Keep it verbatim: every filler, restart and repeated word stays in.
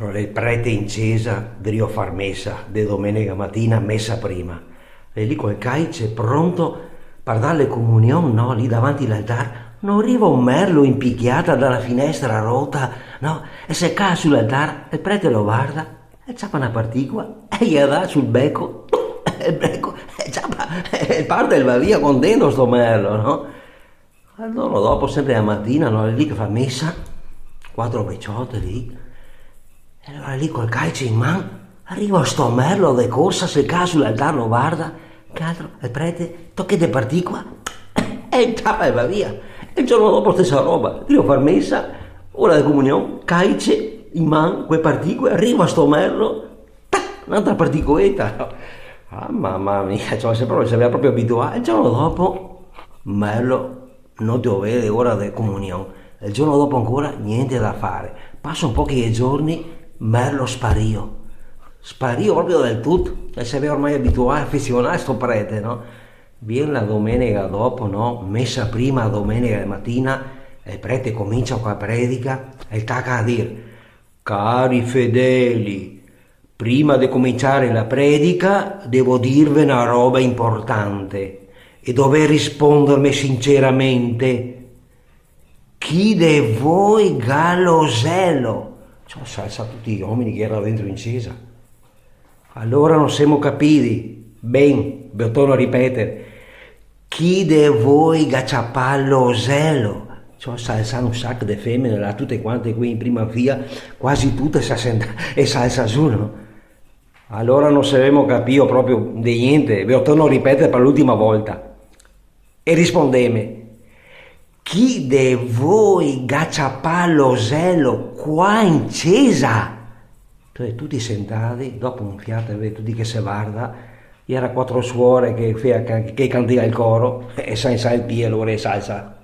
Alora, el prete in cesa, drio far mesa, de domenega matina, mesa prima. E lì col caice pronto par dar la comunion, no? Lì davanti l'altar, no riva un merlo in pichiata da la finestra rota, no? E se cala su l'altar, el prete lo varda, e ciapa na particola, e ghe la dà sul beco, e el beco, e ciapa, e parte e va via contento sto merlo, no? El giorno dopo, sempre la matina, no, lì che fa mesa, quatro veciote lì, e alora lì col caice in man, riva sto merlo de corsa, se cala su l'altar, lo varda, che altro, el prete, toca de partir qua, e ciapa e va via. E el giorno dopo stesa roba, drio far mesa, ora de comunion, caice in man, quel particola, riva sto merlo, tac, n'altra particoleta. Ah, mama mia, cioè, se proprio, se gaveva proprio abituà. E el giorno dopo, merlo, no te lo vede, ora de comunion. E el giorno dopo ancora, gnente da fare. Pasa un pochi de giorni, merlo sparìo. Sparìo proprio del tuto. E se gaveva ormai abituà, afezionà sto prete, no? Vien la domenega dopo, no? Mesa prima, domenega de matina, el prete comincia co la predica, e el taca a dir: "Cari fedeli, prima de cominciare la predica, devo dirve na roba importante e dovè risponderme sinceramente. Chi de voi ga lo zelo?" Ciò, sa, sa tuti i omeni che gera dentro in cesa. "Alora no semo capidi." "Ben, ve lo torno a ripeter. Chi de voi ga ciapà lo zelo?" Ciò, sa alsà un sac de femene, là, tute quante quee in prima fila, quasi tute sa sentà e sa alsà su, no? "Alora no se gavemo capìo proprio de gnente, ve lo torno a ripeter par l'ultima volta. E rispondeme, chi de voi ga ciapà lo zelo qua in cesa?" Cioè, tuti sentadi, dopo un fiato, vedi, tuti che se varda, gera quatro suore che fea ca-, che cantava el coro, e sa alsà el pie, alora sa alsà.